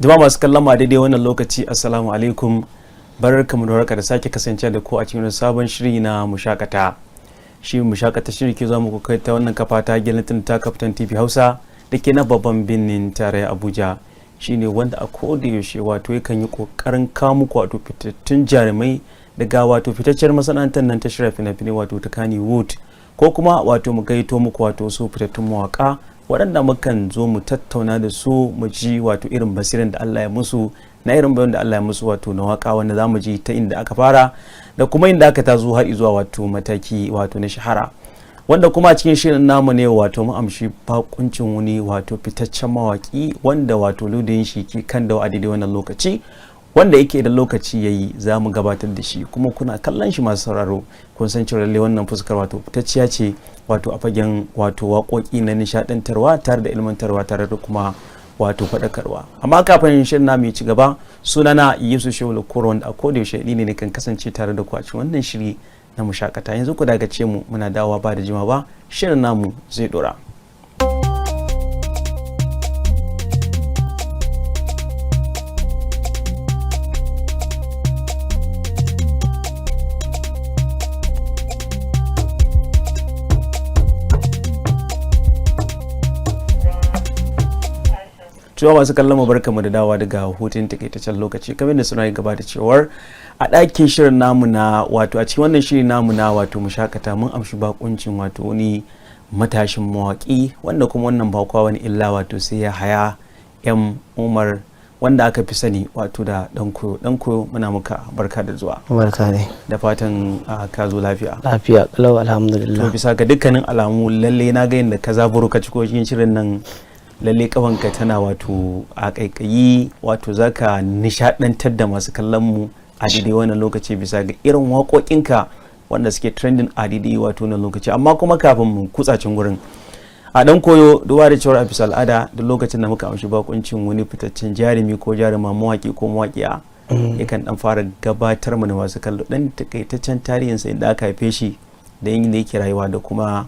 Jama'a masu kallon mu a daidai wannan lokaci, assalamu alaikum, barkamu da warhaka da sake kasance da ku a cikin sabon shiri na Mushakata. Shi Mushakata shiri ke zuwa muku kai ta wannan kafa ta gelatin ta Kaftan TV Hausa da ke na babban birnin tarayya Abuja. Shine wanda a koda yaushe wato yakan yi kokarin kawo muku wato fitattun jarumai daga wato fitacciyar masana'antar nan ta shirya fina-finai wato ta Kannywood, ko kuma wato mu gaito muku wato su fitattun mawaka waɗanda mukan zo mu tattauna da su, mu ji wato irin basirin da Allah ya musu, na irin bayan da Allah ya musu wato na waka, wanda za mu ji ta inda aka fara da kuma inda aka tazo har zuwa wato mataki wato na shahara. Wanda kuma a cikin shirin namu ne wato mu amshi bakuncin wani wato fitaccen mawaki wanda wato ludin shi ke kan da a daidai wannan lokaci, wanda yake da lokaci yayi za mu gabatar da shi, kuma kuna kallon shi masu sauraro kun san cewa lallai wannan fuskar wato fitacciya ce wato a fagen wato waƙoƙi na nishaɗantarwa tare da ilmantarwa tare da kuma wato faɗakarwa. Amma kafin shirin namu ya ci gaba, sunana Yusuf Shehu Koro, wanda a koda yaushe ni ne kan kasance tare da ku a cikin wannan shiri na Mushakata. Yanzu ku dagace mu, muna dawowa ba da jima ba, shirin namu zai dora. Cewa masu kallon mu, barkamu da dawa daga hutun takaitaccen lokaci. Kamar da suna gabata cewar a ɗakin shirin namu na wato a cikin wannan shiri namu na wato Mushakata, mun amshi bakuncin wato wani matashin mawaƙi, wanda kuma wannan bakwa wani illa wato sai ya haya M Umar, wanda aka fi sani wato da Dankoyo. Dankoyo, muna muka barka da zuwa. Barka ne. Da fatan ka zo lafiya. Lafiya kalau, to alhamdulillah. Bisa ga dukkanin alamu, lalle na ga yadda ka zaburo ka ciko cikin shirin nan, lalle kafanka tana wato a kaikayi, wato zaka nishadantar da masu kallon mu a daidai wannan lokaci bisa ga irin waƙoƙinka wanda suke trending a daidai wato wannan lokaci. Amma kuma kafin mu kutsacin gurin a Dan Koyo, duba da cewar a bisa al'ada duk lokacin da muka amshi bakuncin wani fitaccen jarumi ko jaruma, mawaki ko mawaƙiya, yakan dan fara gabatar mu da masu kallo dan takaitaccen tarihinsa, inda aka haife shi da inda yake rayuwa da kuma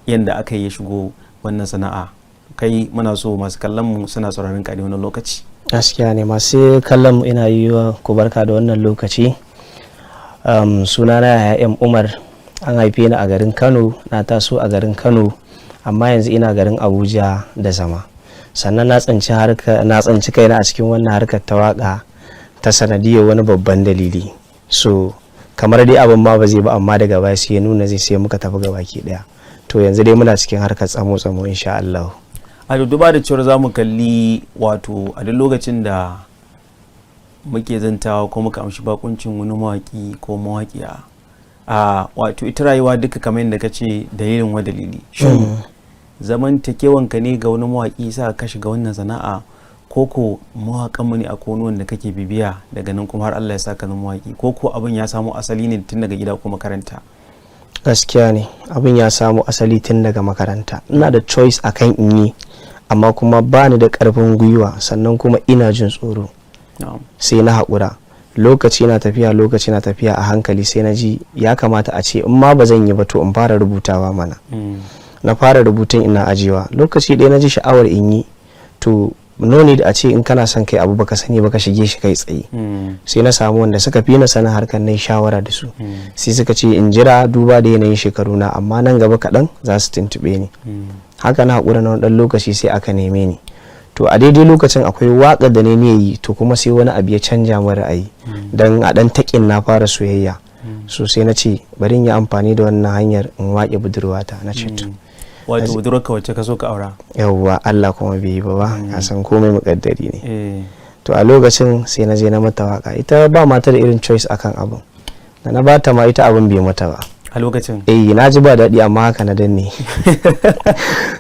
yadda aka yi ya shigo wannan sana'a. Kai muna so masu kallon mu suna sauraron ka ne wannan lokaci. Gaskiya ne, masu kallon mu ina yi wa ku barka da wannan lokaci. Sunana Yahaya M Umar, an haife ni a garin Kano, na taso a garin Kano, amma yanzu ina garin Abuja da zama. Sannan na tsinci harka, na tsinci kaina a cikin wannan harkar ta waka ta sanadiyar wani babban dalili. So kamar dai abin ma ba zai ba, amma daga baya sai ya nuna zai, sai muka tafi gabaki daya. To yanzu dai muna cikin harkar tsamo-tsamo insha Allah. A duba da cewar za mu kalli wato a duk lokacin da muke zantawa ko muka amshi bakuncin wani mawaki ko mawaƙiya, a wato ita rayuwa duka kamar yadda ka ce dalilin wa dalili, shin zamantakewanka ne ga wani mawaki sa ka shiga wannan sana'a, ko ko mawaƙan mu ne a wani wanda kake bibiya, daga nan kuma har Allah ya sa ka zama mawaki, ko ko abin ya samo asali ne tun daga gida ko makaranta? Gaskiya ne, abin ya samo asali tun daga makaranta. Ina da choice akan in yi, amma kuma ba ni da karfin gwiwa, sannan kuma ina jin tsoro. Sai na haƙura. Lokaci na tafiya, lokaci na tafiya, a hankali sai na ji ya kamata a ce in ma ba zan yi ba, to in fara rubutawa mana. Na fara rubutun ina ajiyewa. Lokaci ɗaya na ji sha'awar in yi. To no need a ce in kana son kai abu baka sani baka shige shi kai tsaye. Sai na samu wanda suka fi na sanin harkar, na shawara da su, sai suka ce in jira duba da yanayin shekaru na, amma nan gaba kaɗan za su tuntuɓe ni. Haka na haƙura na wani ɗan lokaci, sai aka neme ni. To a daidai lokacin akwai waƙar da ne yi, to kuma sai wani abu ya canja min ra'ayi, don a ɗan taƙin na fara soyayya. So sai na ce bari in yi amfani da wannan hanyar in waƙe budurwata. Na ce to Wato budurwarka wacce ka so ka aura. Yawwa, Allah kuma bai yi ba. Ba ka san komai muƙaddari ne. To a lokacin sai na je na mata waka. Ita ba mata da irin choice akan abun da na bata ma, ita abun bai mata ba. A lokacin? Eh, na ji ba daɗi, amma haka na danne.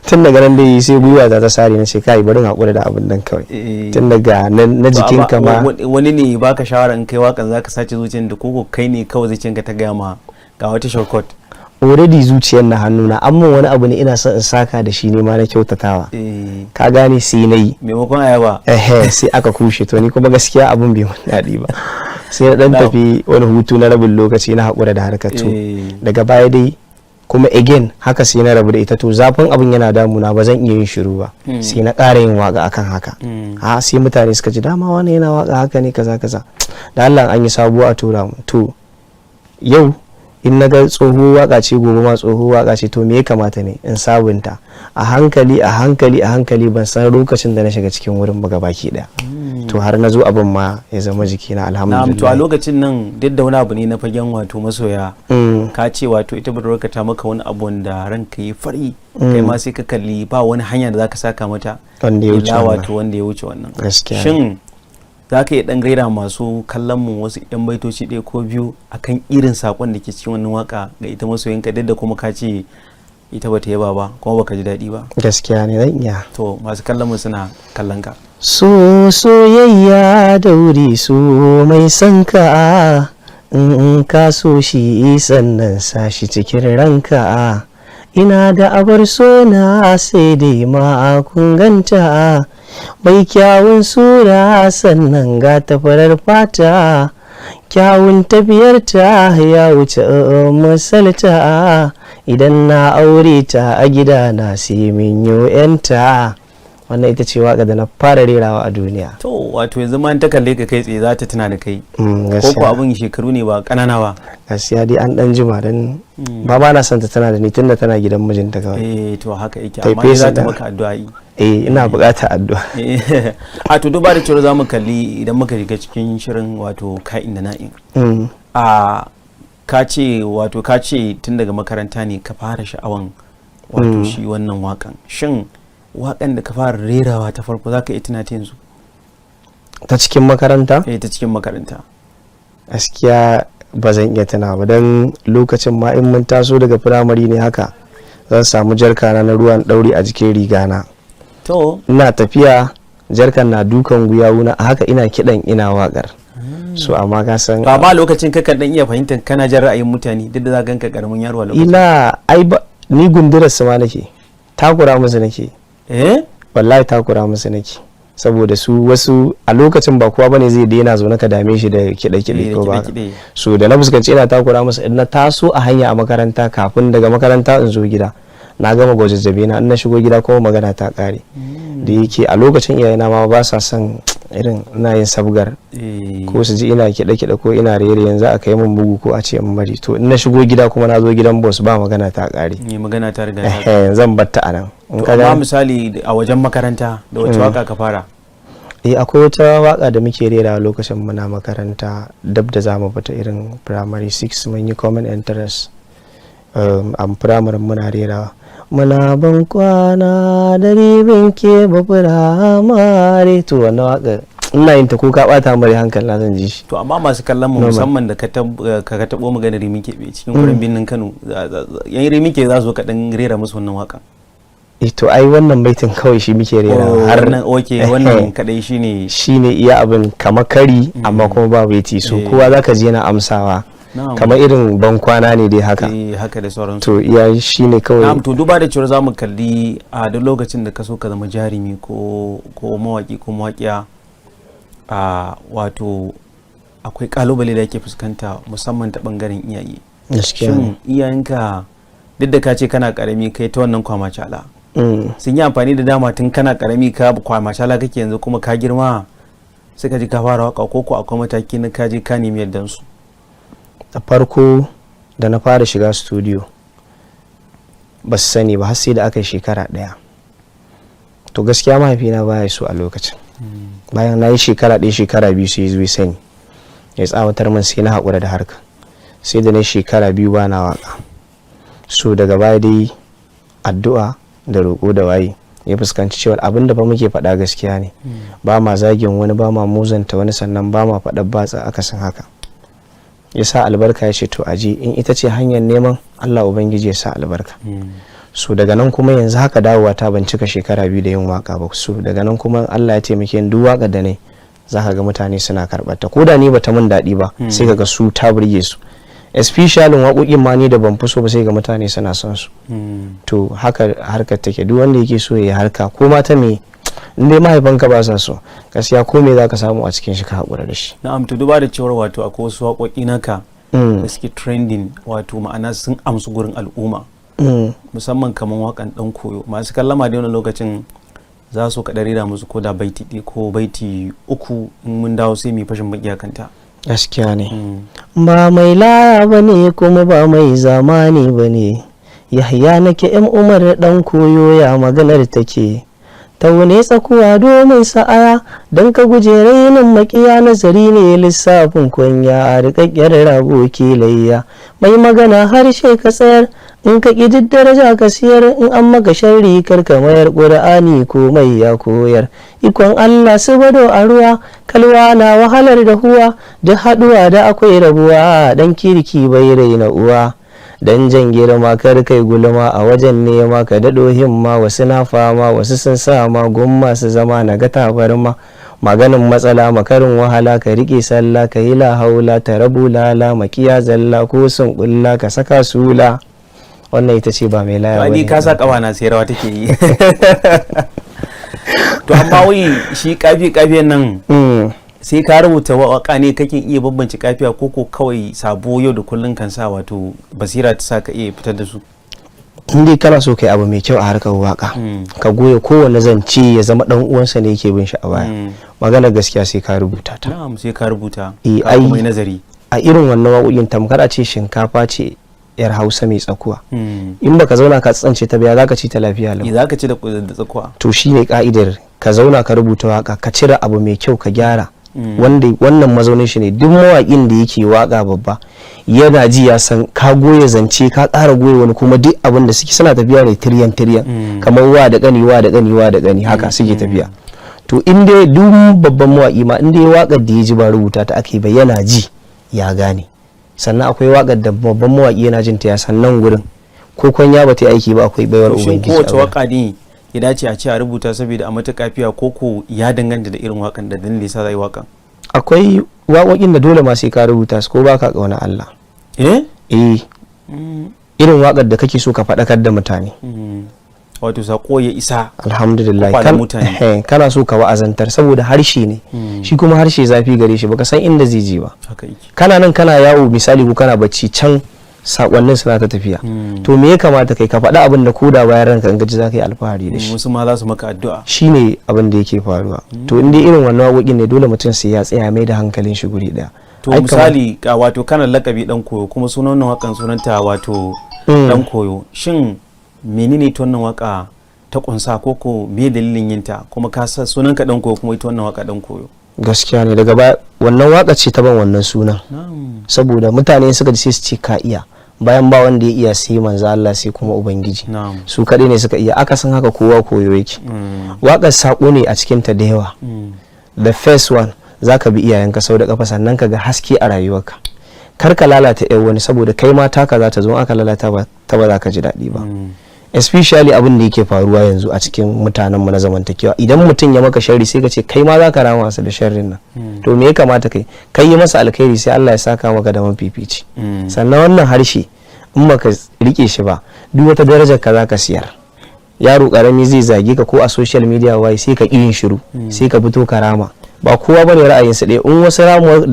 Tun daga nan dai sai gwiwa ta sare, na ce kai, bari in haƙura da abun nan kawai. Tun daga na jikinka ma. Wani ne baka shawara in kai wakan zaka sace zuciyar da, koko kai ne kawai zuciyarka ta gaya ma ga wata shortcut? Already zuciyar na hannuna, amma wani abu ne ina son in saka da shi ne ma na kyautatawa. Ka gane, sai na yi. Maimakon ayaba. Ehe, sai aka kushe. To ni kuma gaskiya abun bai mun daɗi ba, sai na dan tafi wani hutu na rabin lokaci, na haƙura da harkar. To daga baya dai Kuma again haka sai na rabu da ita. To zafin abin yana damuna, ba zan iya yin shiru ba, sai na ƙara yin waka akan haka. A sai mutane suka ji dama wani yana waka haka ne, kaza kaza, da Allah an yi sabuwa a tura mu. To yau in na ga tsoho waka ce, gobe ma tsoho waka ce, to me ya kamata ne in sabunta? A hankali, a hankali, a hankali, ban san lokacin da na shiga cikin wurin ba gabaki daya. To har na zo abin ma ya zama jikina. Na'am, to a Alhamdulillah. lokacin nan, duk da wani abu ne na fagen wato masoya, ka ce wato ita budurwarka ta maka wani abu wanda ranka yi fari, kai ma sai ka kalli ba wani hanya da zaka saka mata wanda ya wuce illa wannan. wato wanda ya wuce wannan. Gaskiya ne. Shin za ka iya dan gaira masu kallon mu wasu yan baitoci ɗaya ko biyu akan irin sakon da ke cikin wannan waka ga ita masoyinka, duk da kuma ka ce ita bata yaba ba kuma baka ji daɗi ba? Gaskiya ne, zan iya. To masu kallon mu suna kallon ka. So soyayya dauri, so mai son ka, in ka so shi sannan sa shi cikin ranka. Ina da abar sona, sai dai ma kun ganta, mai kyawun sura, sannan ga ta farar fata, kyawun tafiyarta ya wuce misalta. Idan na aure ta, a gida na sai min yo 'yanta. Wannan ita ce waka da na fara rerawa a duniya. To wato yanzu ma in ta kalle ka kai tsaye za ta tuna da kai ko Gaskiya. Abin shekaru ne ba ƙanana ba. Gaskiya dai an dan jima, dan ba ba na son ta tana da ni tunda tana gidan mijinta kawai. Eh, to haka yake. Tai Amma dai za fesa ta da- maka addu'a yi. Eh, ina buƙatar addu'a. A to duba da cewa za mu kalli idan muka shiga cikin shirin wato ka'in da na'in, a ka ce wato ka ce tun daga makaranta ne ka fara sha'awan wato shi wannan wakan. Shin wakan da ka fara rerawa ta farko, za ka iya tuna ta yanzu? Ta cikin makaranta? Eh, ta cikin makaranta. Gaskiya ba zan iya tuna ba, don lokacin ma in mun taso daga firamare ne haka zan samu jarka na ruwan ɗauri a jikin rigana. Ina tafiya, jarkan na dukan guyawuna, a haka ina kiɗan ina waƙar. So amma ka san To amma lokacin kakan dan iya fahimtar kana jin ra'ayin mutane, duk da za ganka karamin yaro a lokacin? Ina ai ba ni gundurar su ma nake, takura musu nake. Eh. Wallahi takura musu nake, saboda su wasu a lokacin ba kowa bane zai daina zo ka dame shi da kiɗe-kiɗe ko ba. Kiɗe-kiɗe. So da na fuskanci ina takura musu, in na taso a hanya a makaranta, kafin daga makaranta in zo gida na gama gwajajjabe na, in na shigo gida kuma magana ta kare. Da yake a lokacin iyayena ma ba sa son irin ina yin sabgar ko su ji ina kiɗe-kiɗe ko ina rere, yanzu a kai min bugu ko a ce in bari. To in na shigo gida kuma na zo gidan boss, ba magana, ta kare. Ne magana ta riga ta Eh, zan batta a nan in To ka amma ga misali a wajen makaranta, da wace waka ka fara? Eh, akwai wata waka da muke rera lokacin muna makaranta, dab da zamu fita irin primary 6, mun yi common entrance a primary, muna rera muna ban kwana da ribin ke ba firamare. To wannan waka ina yin ta, ko ka bata mare hankali na zan ji shi. To amma masu kallon mu, Normal. musamman da ka tabo maganar Rimin Kebe cikin wurin birnin Kano, yan Rimin Kebe za su zo ka dan rera musu wannan waka. Eh, to ai wannan baitin kawai shi muke rera Oh, har wannan, okay, wannan kadai shine. Shine iya abin, kamar kari amma kuma ba baiti, so kowa zaka ji yana amsawa, kamar irin ban kwana ne dai haka. Eh, haka da sauransu. To iya shine kawai. Na'am, to duba da cewa za mu kalli a duk lokacin da ka so ka zama jarumi ko mawaki ko mawaƙiya, a wato akwai kalubale da ake fuskanta, musamman ta bangaren iyaye. Gaskiya ne. Shin iyayenka, duk da ka ce kana karami kai ta wannan kwamacala, sun yi amfani da dama tun kana karami ka kwamacala kake, yanzu kuma ka girma suka ji ka fara waka, ko ko akwai mataki na ka je ka nemi yardan su? Da farko da na fara shiga studio ba su sani ba har sai da aka yi shekara ɗaya. To gaskiya mahaifina baya so a lokacin. Bayan na yi shekara 1, shekara 2, sai ya zo ya sani, ya tsawatar min, sai na haƙura da harka. Sai da na yi shekara 2 ba na waka. So daga baya dai addu'a da roƙo da waye ya fuskanci cewa abin da fa muke faɗa gaskiya ne, ba ma zagin wani, ba ma muzanta wani, sannan ba ma faɗa batsa, akasin haka. Ya sa albarka, ya ce to aje in ita ce hanyar neman Allah, ubangiji ya sa albarka. So daga nan kuma yanzu haka dawowa ta ban cika shekara 2 da yin waka ba. So daga nan kuma Allah ya taimake ni, duk waka da ne za ka ga mutane suna karɓar ta, ko da ni bata mun daɗi ba, sai ka ga su ta burge su, especially waƙoƙin ma ni da ban fi so ba, sai ga mutane suna son su. To haka harkar take. Duk wanda yake so ya yi harka ko ma ta me, in dai mahaifanka ba sa so, gaskiya ko me za ka samu a cikin shi ka haƙura da shi. Na'am, to duba da cewar wato akwai wasu waƙoƙi naka da suke trending, wato ma'ana sun amsu gurin al'umma. Musamman kamar wakan Dan Koyo. Masu kallama da wani lokacin za su kaɗa rera musu ko da baiti ɗaya ko baiti uku, in mun dawo sai mu yi fashin baki a kanta. Gaskiya ne. Ba mai laya ba ne, kuma ba mai zamani ba ne. Yahya nake yan Umar Dan Koyo. Ya maganar take? Taune tsakuwa domin sa'aya, don ka guje rainin makiya. Nazari ne lissafin kunya, a rikakkiyar rago ke layya. Mai magana harshe ka tsayar, in ka ƙi duk daraja ka siyar. In an maka sharri kar ka mayar, ƙur'ani komai ya koyar. Ikon Allah su bado a ruwa, kalwa na wahalar da huwa. Duk haɗuwa da akwai rabuwa, dan kirki bai raina uwa. Dan jan girma kar kai gulma, a wajen nema ka daɗo himma. Wasu na fama, wasu sun sa ma gumma, su zama na ga tabarma. Maganin matsala makarin wahala, ka riƙe sallah, ka yi la haula ta rabu lala. Makiya zalla ko sun kulla, ka saka sula. Wannan ita ce Ba Mai Laya. Ni ka sa kawa na sai rawa take yi. To amma wai shi kafi kafiyan nan, sai ka rubuta waka ne kake iya bambance kafiya, ko ko kawai sabo yau da kullun kan sa, wato basira ta sa ka iya fitar da su? In dai kana so kai abu mai kyau a harkar waka, ka goya kowane zance ya zama dan uwansa ne yake bin shi a baya. Magana gaskiya, sai ka rubuta ta. Na'am, sai ka rubuta. Eh, ka kuma yi nazari. A irin wannan waƙoƙin tamkar a ce shinkafa ce yar Hausa mai tsakuwa. In baka zauna ka tsance ta biya, zaka ci ta lafiya lau. Za ka ci da tsakuwa. To shine ka'idar, ka zauna ka rubuta waka, ka cire abu mai kyau ka gyara. Wanda wannan mazaunin shi ne, duk mawaƙin da yake waka babba yana ji ya san ka goya zance, ka ƙara goya wani, kuma duk abin da suke suna tafiya ne tiryan tiryan, kamar wa da ƙani, wa da ƙani, wa da ƙani, haka suke tafiya. To in dai duk babban mawaƙi ma, in dai waƙar da ya ji ba rubuta ta aka yi ba, yana ji ya gane. Sannan akwai waƙar da babban mawaƙi yana jin ta ya san nan gurin ko kwanya ba ta yi aiki ba, akwai baiwar Shin ubangiji kowace a wurin. waka ne ya dace a ce a rubuta saboda a mata kafiya, ko ko ya danganta da irin wakan da dalilin sa za a yi wakan? Akwai waƙoƙin da dole ma sai ka rubuta su ko baka ƙauna Allah. Eh. Eh, irin waƙar da kake so ka faɗakar da mutane. Wato sako ya isa Alhamdulillah. kwakwalen mutane. Kana so ka wa'azantar, saboda harshe ne shi, kuma harshe zafi gare shi, baka san inda zai je ba. Haka yake. Kana nan kana yawo misali, ko kana bacci, can sakonnin suna ta tafiya. To me ya kamata kai? Ka faɗi abin da koda bayan ranka in gaji za ka yi alfahari da shi. Wasu ma za su maka addu'a. Shine abin da yake faruwa. To in dai irin wannan waƙoƙin ne, dole mutum sai ya tsaya mai da hankalin shi guri ɗaya. To Ai, misali ka wato kana lakabi Dan Koyo, kuma sunan wannan wakan sunanta wato Dan Koyo. Shin menene ita wannan waka ta kunsa, ko ko me dalilin yinta, kuma ka sa sunan ka Dan Koyo, kuma ita wannan waka Dan Koyo? Gaskiya ne, daga baya wannan waka ce ta ban wannan sunan, saboda mutane suka ji sai su ce ka iya, bayan ba wanda ya iya sai manzo Allah, sai kuma ubangiji. Su kaɗai ne suka iya. Aka san haka, kowa koyo yake. Waƙar saƙo ne a cikinta da yawa. The first one, za ka bi iyayenka sau da kafa, sannan ka ga haske a rayuwarka. Kar ka lalata yan wani, saboda kai ma taka za ta zo, aka lalata ba ta ba za ka ji daɗi ba. Especially abin da yake faruwa yanzu a cikin mutanen mu na zamantakewa, idan mutum ya maka sharri sai ka ce kai ma za ka rama masa da sharrin nan. To me ya kamata kai? Kai yi masa alkhairi, sai Allah ya saka maka da mafifici. Sannan wannan harshe, in baka rike shi ba, duk wata darajar ka za ka siyar. Yaro karami zai zage ka ko a social media wai, sai ka ƙi yin shiru, sai ka fito ka rama. Ba kowa bane ra'ayinsa ɗaya. In wasu ramuwar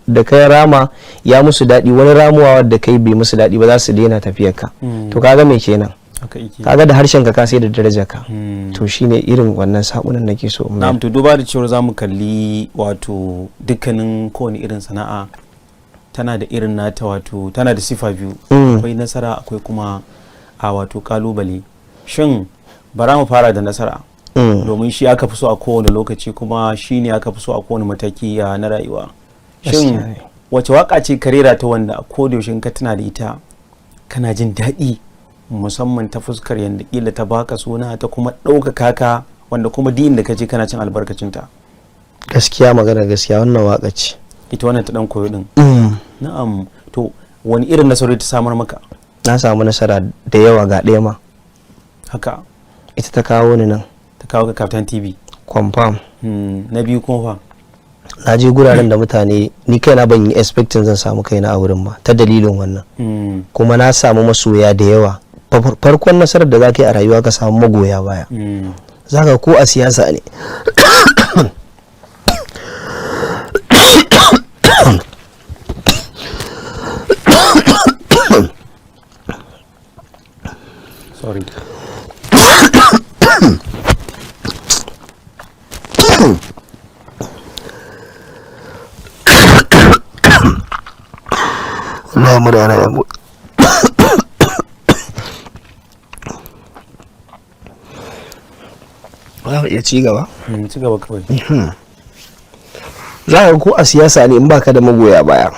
da kai rama ya musu daɗi, wani ramuwa da kai bai musu daɗi ba, za su daina tafiyar ka. To kaga me kenan? Haka yake. Kaga da harshen ka ka sai da darajar ka. To shine irin wannan saƙunan nake so in Na'am. bayar. To duba da cewar zamu kalli wato dukkanin kowane irin sana'a tana da irin nata, wato tana da sifa biyu: akwai nasara, akwai kuma a wato kalubale. Shin bara mu fara da nasara, domin shi aka fi so a kowane lokaci, kuma shi ne aka fi so a kowane mataki na rayuwa. Shin Gaskiya ne. wace waka ce ka rera ta wanda a koda yaushe in ka tuna da ita kana jin daɗi, musamman ta fuskar yadda kila ta baka suna, ta kuma ɗaukaka ka, wanda kuma duk inda ka je kana cin albarkacinta? Gaskiya, magana gaskiya, wannan waka ce. Ita wannan ta Dan Koyo din? Na'am. To wani irin nasarori ta samar maka? Na samu nasara da yawa, ga ɗaya ma. Haka. Ita ta kawo ni nan. Ta kawo ka Kaftan TV. Confirm. Na biyu kuma fa? Na je guraren da mutane, ni kaina ban yi expecting zan samu kaina a wurin ba ta dalilin wannan. Kuma na samu masoya da yawa. Farkon nasarar da za ka yi a rayuwa, ka samu magoya baya. Zaka ko a siyasa ne. Wallahi mura yana da za mu iya ci gaba. Ci gaba kawai. Za ka ko a siyasa ne, in baka da magoya baya,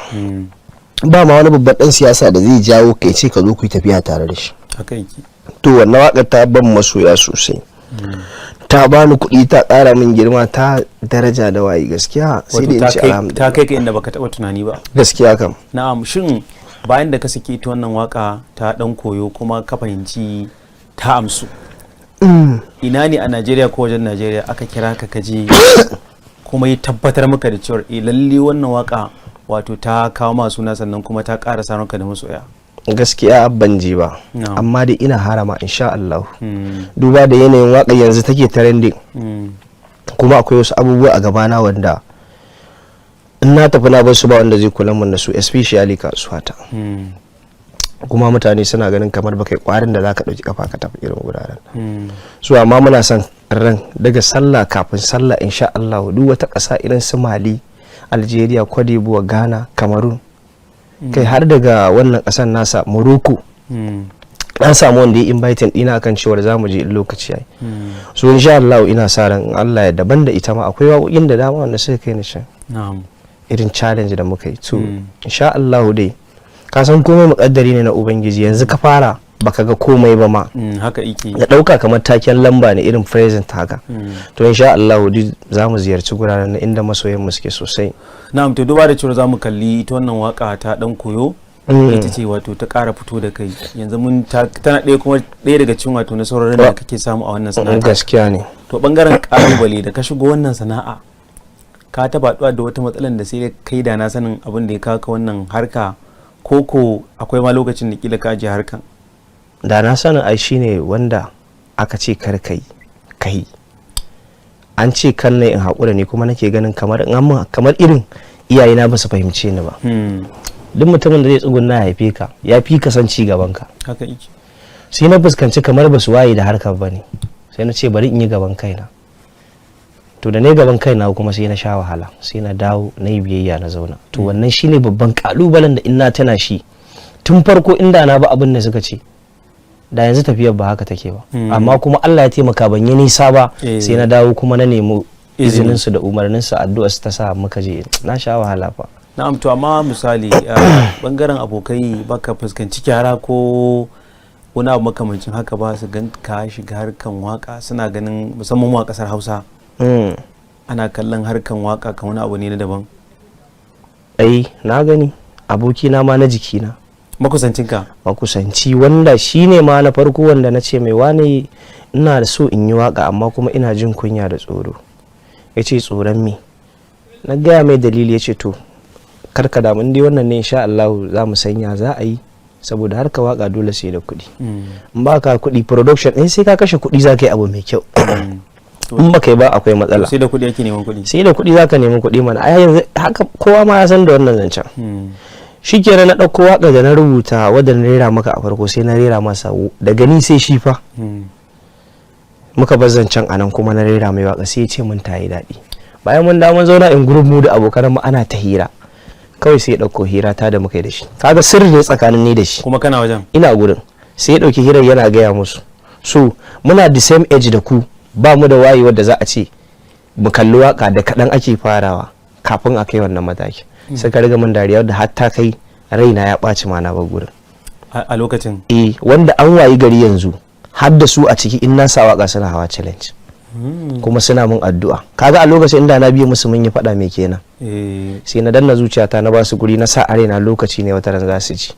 ba ma wani babban dan siyasa da zai jawo kai ce ka zo ku yi tafiya tare da shi. Haka yake. To, wannan waƙar ta ban masoya sosai, ta bani kuɗi, ta ƙara min girma, ta daraja da waye, gaskiya sai Wato dai in ta ce kai ta alhamdulillah. kai ka inda baka taba tunani ba. Gaskiya kam. Na'am, shin bayan da ka saki ita wannan waka ta Dan Koyo kuma ka fahimci ta amsu, ina ne a Najeriya ko wajen Najeriya aka kira ka kaje kuma ya tabbatar maka da cewar eh, lalle wannan waka wato ta kawo ma suna, sannan kuma ta ƙara samun ka da masoya? Gaskiya ban je ba. Na'am. Amma dai ina harama, insha Allah, duba da yanayin waƙar yanzu take trending, kuma akwai wasu abubuwa a gabana wanda in na tafi na bar su, ba wanda zai kula mun da su, especially kasuwa ta. Kuma mutane suna ganin kamar baka yi kwarin da zaka dauki kafa ka tafi irin wuraren. So amma muna son ran daga sallah, kafin sallah, insha Allah, duk wata ƙasa irin su Mali, Algeria, Cote d'Ivoire, Ghana, Cameroon, kai har daga wannan ƙasar nasa Morocco, an samu wanda ya inviting ɗina akan cewar za mu je in lokaci yayi. So insha Allah ina sa ran in Allah ya daban da ita ma akwai waƙoƙin da dama wanda suka kai ni can, irin challenge da muka yi to, insha Allah dai, ka san komai muƙaddari ne na ubangiji. Yanzu ka fara baka ga komai ba ma. Haka yake. Ya ɗauka kamar taken lamba ne, irin present haka. To, insha Allah duk za mu ziyarci guraren inda masoyan mu suke sosai. Na'am, to duba da cewa za mu kalli ita wannan waka ta Dan Koyo, ita ce wato ta ƙara fito da kai yanzu, mun tana ɗaya kuma ɗaya daga cikin wato nasarorin da kake samu a wannan sana'a. Gaskiya ne. To, bangaren ƙalubale, da ka shigo wannan sana'a ka taɓa haɗuwa da wata matsalar da sai kai da na sanin abin da ya kawo ka wannan harka, ko ko akwai ma lokacin da kila ka je harkan? Da na sanin ai shine wanda aka ce kar kai kai, an ce kan na in haƙura ne, kuma nake ganin kamar in amma kamar irin iyayena ba su fahimce ni ba. Duk mutumin da zai tsugunna ya haife ka, ya fi ka san ci gaban ka. Haka yake. Sai na fuskanci kamar ba su waye da harkar ba ne, sai na ce bari in yi gaban kaina. To, da ne gaban kaina kuma sai na sha wahala, sai na dawo na yi biyayya na zauna. To, wannan shine babban kalubalen da ina tana shi tun farko, inda na ba abin da suka ce, da yanzu tafiyar ba haka take ba. Amma kuma Allah ya taimaka ban yi nisa ba, sai na dawo kuma na nemi izini. Izinin su da umarnin su, addu'a su ta sa muka je. Na sha wahala fa. Na'am, to amma misali a bangaren abokai, baka fuskanci kyara ko wani abu makamancin haka ba, su gan ka shiga harkan waka suna ganin, musamman mu a kasar Hausa, ana kallon harkan waka kan wani abu ne na daban? Ai na gani, abokina ma na jikina. Makusancinka? Makusanci, wanda shi ne ma na farko wanda na ce mai, "Wane, ina da so in yi waka, amma kuma ina jin kunya da tsoro." Ya ce, "Tsoron me?" Na gaya mai dalili. Ya ce, "To, karka damu, in dai wannan ne, insha Allah za mu sanya za a yi, saboda harka waka dole sai da kuɗi. In ba ka kuɗi, production ɗin sai ka kashe kuɗi za ka yi abu mai kyau. In ba kai ba, akwai matsala." Sai da kuɗi ake neman kuɗi. Sai da kuɗi za ka nemi kuɗi mana. Ai yanzu haka kowa ma ya san da wannan zancen. Shikenan, na ɗauko waƙa da na rubuta, wadda na rera maka a farko, sai na rera masa, daga ni sai shi fa. Muka bar zancen a nan, kuma na rera mai waƙa, sai ya ce mun ta yi daɗi. Bayan mun dawo mun zauna in group, mu da abokan mu, ana ta hira, kawai sai ya ɗauko hira ta da muka yi da shi. Kaga sirri ne tsakanin ni da shi. Kuma kana wajen? Ina gurin. Sai ya ɗauki hirar yana gaya musu, so muna the same age da ku, ba mu da wayewar da za a ce mu kalli waka da kaɗan ake farawa kafin a kai wannan mataki. Suka riga mun dariya da har ta kai raina ya ɓaci ma na bar gurin. A lokacin? Eh, wanda an wayi gari yanzu har da su a ciki, in na sa waka suna hawa challenge, kuma suna mun addu'a. Kaga a lokacin inda na biye musu mun yi faɗa mai kenan. Sai na danna zuciyata, na ba su guri, na sa a raina lokaci ne, wata ran za su ji.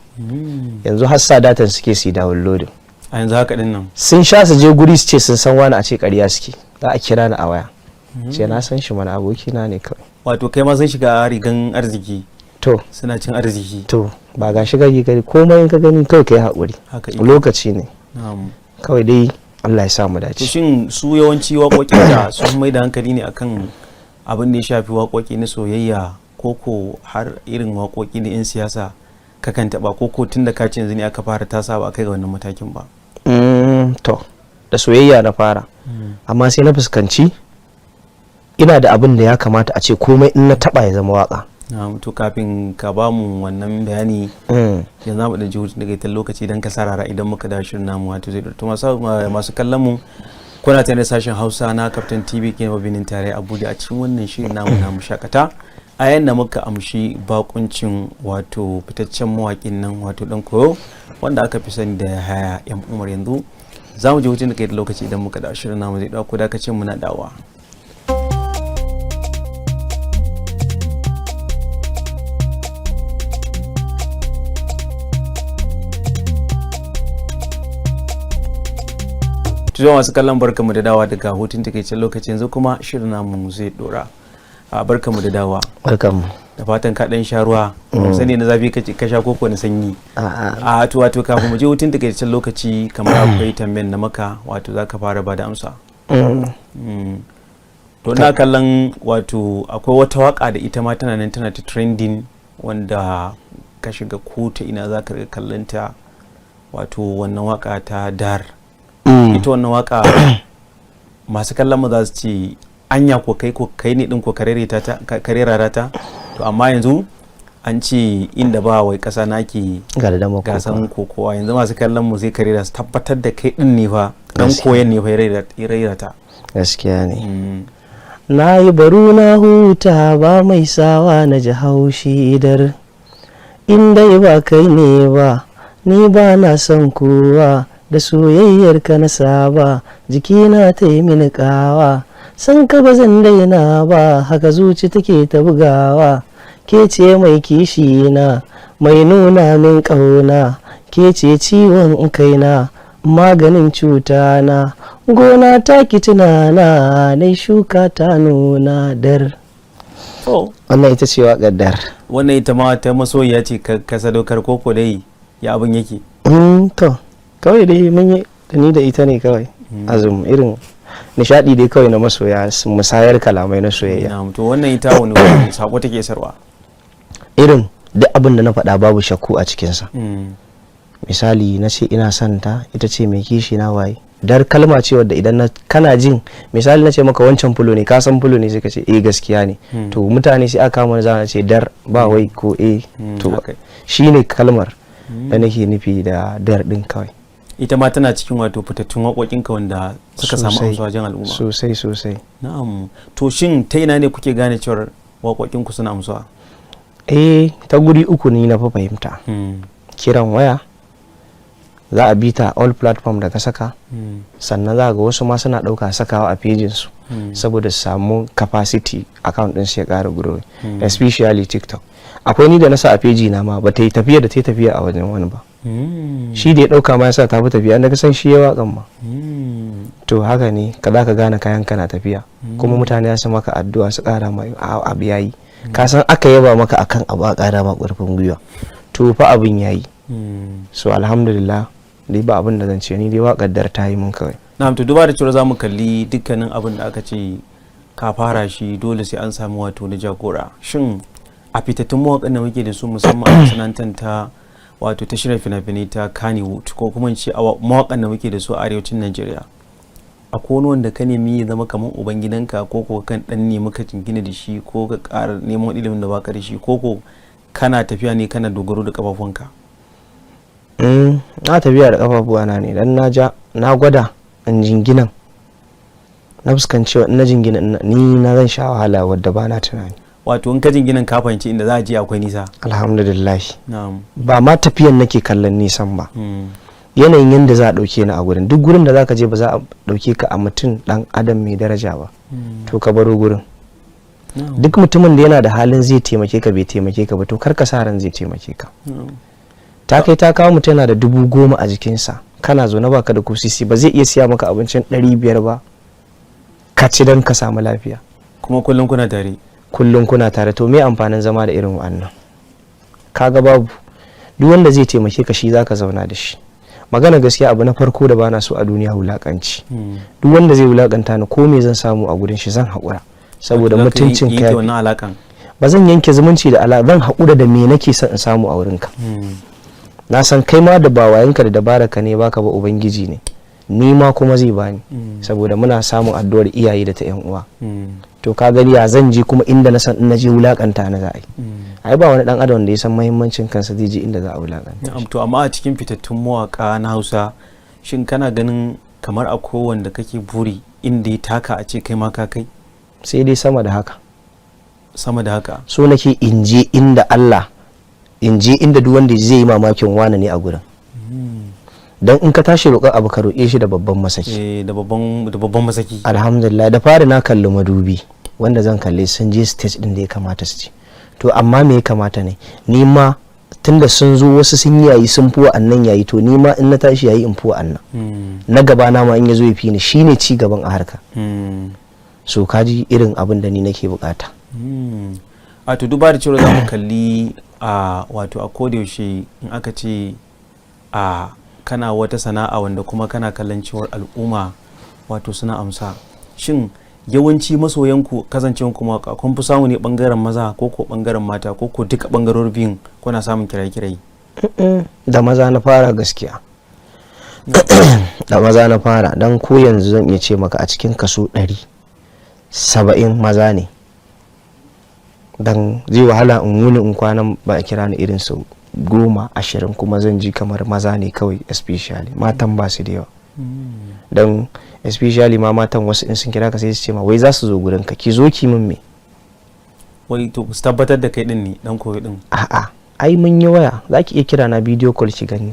Yanzu har sa datan suke su yi downloading. A yanzu haka din nan? Sun sha su je guri su ce sun san wani, a ce ƙarya suke, za a kira ni a waya, ce na san shi mana, abokina ne kawai. Wato kai ma sun shiga rigan arziki. To. Suna cin arziki. To, ba ga shiga gari, komai in ka gani kawai ka yi haƙuri. Haka ike. Lokaci ne. Kawai dai Allah ya sa mu To, dace. shin su yawanci waƙoƙin da sun mai da hankali ne akan abin da ya shafi waƙoƙi na soyayya, ko ko har irin waƙoƙi na 'yan siyasa kakan taɓa, ko ko tun da ka ce yanzu ne aka fara tasa ba a kai ga wannan matakin ba? To, da soyayya na fara, amma sai na fuskanci ina da abin da ya kamata a ce komai in na taba ya zama waka. Na'am, to kafin ka ba mu wannan bayani, yanzu mu ɗan ji hutun daga lokaci don ka sarara. Idan muka dawo, shirin namu wato zai to masu kallon mu, kuna tare da sashen Hausa na Kaftan TV ke birnin tare Abuja a cikin wannan shirin namu na Mushakata, a yayin da muka amshi bakuncin wato fitaccen mawaƙin nan, wato dan koyo wanda aka fi sani da Yahaya M Umar. Yanzu za mu je hutun da kai da lokaci. Idan muka dawo, shirin namu zai dauko. Dakacin muna dawa. Tuzo masu kallon, barkamu da dawa daga hutun takaicen lokaci. Yanzu kuma shirin namu zai dora. A barkamu da dawa. Barkamu. Da fatan ka dan sha ruwa, sani na zafi ka sha koko na sanyi? A to, wato kafin mu je hutun takaicen lokaci, kamar akwai tambayan na maka, wato za ka fara ba da amsa. To ina kallon wato akwai wata waka da ita ma tana nan tana ta trending, wanda ka shiga ko ta ina za ka kallon ta, wato wannan waka ta Dar. Ita wannan waka, masu kallon mu za su ce anya ko kai ko kai ne din ko karera ta. To amma yanzu an ce inda ba wai kasa nake gasan kokowa. Yanzu masu kallon mu zai karera su tabbatar da kai din ne fa dan koyan ne fa ya rera ta. Gaskiya ne. Na yi baro na huta, ba mai sawa na ji haushi. Dar inda ba kai ne ba, ni ba na son kowa. Da soyayyarka na saba, jikina ta yi mini kawa. San ka ba zan daina ba, haka zuci take ta bugawa. Ke ce mai kishi na, mai nuna min ƙauna. Ke ce ciwon kaina, maganin cuta na. Gona ta ki tunana na shuka ta nuna. Dar. Wannan ita ce waƙar Dar. Wannan ita ma ta masoyiya ce ka sadaukar koko dai ya abin yake? To kawai dai mun yi da ni da ita ne kawai, azum irin nishadi dai kawai na masoya, musayar kalamai na soyayya. To wannan ita wani sako take sarwa? Irin duk abin da na faɗa babu shakku a cikinsa. Misali, na ce ina son ta, ita ce mai kishi na, waye. Dar kalma ce wadda idan na kana jin, misali na ce maka wancan fulo ne, ka san fulo ne, sai ka ce eh, gaskiya ne. To mutane sai aka kama za ce dar, ba wai ko eh. To shine kalmar da nake nufi da dar din kawai. Ita ma tana cikin wato fitattun waƙoƙinka wanda suka samu amsa wajen al'umma. Sosai sosai. Na'am, to shin ta ina ne kuke gane cewar waƙoƙinku suna amsuwa? Eh, ta guri uku ne na fi fahimta. Kiran waya, za a bi ta all platform da ka saka. Sannan za ga wasu ma suna ɗauka sakawa a pejinsu saboda su samu capacity, account ɗin su ya ƙara growing, especially TikTok. Akwai ni da na sa a peji na ma ba ta yi tafiya da ta yi tafiya a wajen wani ba. Shi da ya ɗauka ma ya sa ta fi tafiya da ka san shi ya waƙan ma. To haka ne ka za ka gane kayan ka na tafiya, kuma mutane za su maka addu'a su ƙara ma abu yayi. Ka san aka yaba maka akan abu, a ƙara ma ƙarfin gwiwa, to fa abin yayi. So alhamdulillah dai, ba abin da zan ce, ni dai waƙar Dar ta yi mun kawai. Na'am, to duba da cewa za mu kalli dukkanin abin da aka ce ka fara shi, dole sai an samu wato na jagora. Shin a fitattun mawaƙan da muke da su, musamman a masana'antar ta wato ta shirya fina-finai ta Kannywood, ko kuma in ce a mawaƙan da muke da su a arewacin Najeriya, akwai wani wanda ka nemi ya zama kamar ubangidanka, ko kan dan nemi ka jingina da shi, ko ka ƙara neman ilimin da baka da shi, ko kana tafiya ne kana dogaro da kafafunka? Na tafiya da kafafuwana ne, dan na ja na gwada in jinginan, na fuskanci cewa in na jingina ni na zan sha wahala wadda ba na tunani. Wato in ka jinginan, ka fahimci inda za a je akwai nisa. Alhamdulillah. Na'am. Ba ma tafiyan nake kallon nisan ba, yanayin yadda za a ɗauke ni a gurin. Duk gurin da za ka je ba za a ɗauke ka a mutum ɗan adam mai daraja ba, to ka baro gurin. Duk mutumin da yana da halin zai taimake ka bai taimake ka ba, to kar ka sa ran zai taimake ka. Ta kai ta kawo, mutum yana da 10,000 a jikinsa, kana zaune baka da kusisi, ba zai iya siya maka abincin 500 ba ka ci don ka samu lafiya. Kuma kullum kuna tare. Kullum kuna tare, to me amfanin zama da irin wa'annan? Kaga babu. Duk wanda zai taimake ka, shi zaka zauna da shi. Magana gaskiya, abu na farko da bana so a duniya, wulakanci. Duk wanda zai wulakanta ni, ko me zan samu a gurin shi, zan haƙura saboda Wato za ka mutuncin yanke ka. wannan alakan. Ba zan yanke zumunci da ala, zan haƙura da me nake son in samu a wurinka. Na san kai ma da ba wayanka da dabaraka ne baka ba, ubangiji ne, ni ma kuma zai bani, saboda muna samun addu'ar iyaye da ta yan uwa. To ka gani, ya zan je kuma inda na san in na je wulakanta na za a yi? Ai ba wani dan adam da ya san muhimmancin kansa zai je inda za a wulakanta. Na'am, to amma a cikin fitattun mawaka na Hausa, shin kana ganin kamar akwai wanda kake buri inda ya taka a ce kai ma ka kai? Sai dai sama da haka. Sama da haka? So nake in je inda Allah, in je inda duk wanda zai yi mamakin wane ne a gurin. Don in ka tashi roƙon abu, ka roƙe shi da babban masaki. Eh, da babban masaki. Alhamdulillah, da fari na kalli madubi, wanda zan kalle sun je stage din da ya kamata su je. To amma me ya kamata ne ni ma, tunda sun zo wasu sun yi yayi, sun fi wa'annan yayi, to ni ma in na tashi yayi in fi wa'annan. Na gaba na ma in ya zo ya fi ni, shine ci gaban a harka. So kaji irin abin da ni nake bukata. A to, duba da cewa za mu kalli a wato a kodayaushe in aka ce a kana wata sana'a wanda kuma kana kallon cewar al'umma wato suna amsa, shin yawanci masoyanku, kasancewan kuma kun fi samu ne bangaren maza ko ko bangaren mata, ko ko duka bangarorin biyun kuna samun kiraye-kiraye? Da maza na fara, gaskiya da maza na fara. Don ko yanzu zan iya ce maka a cikin kaso 100, 70 maza ne. Don zai wahala in wuni in kwanan ba a kira ni irin sau 10, 20, kuma zan ji kamar maza ne kawai, especially matan ba su da yawa. Don especially ma matan, wasu in sun kira ka sai su ce ma wai za su zo gurin ka, ki zo ki min me? Wai to su tabbatar da kai din ne dan koyo din? A'a, ai mun yi waya, za ki iya kira na video call ki gani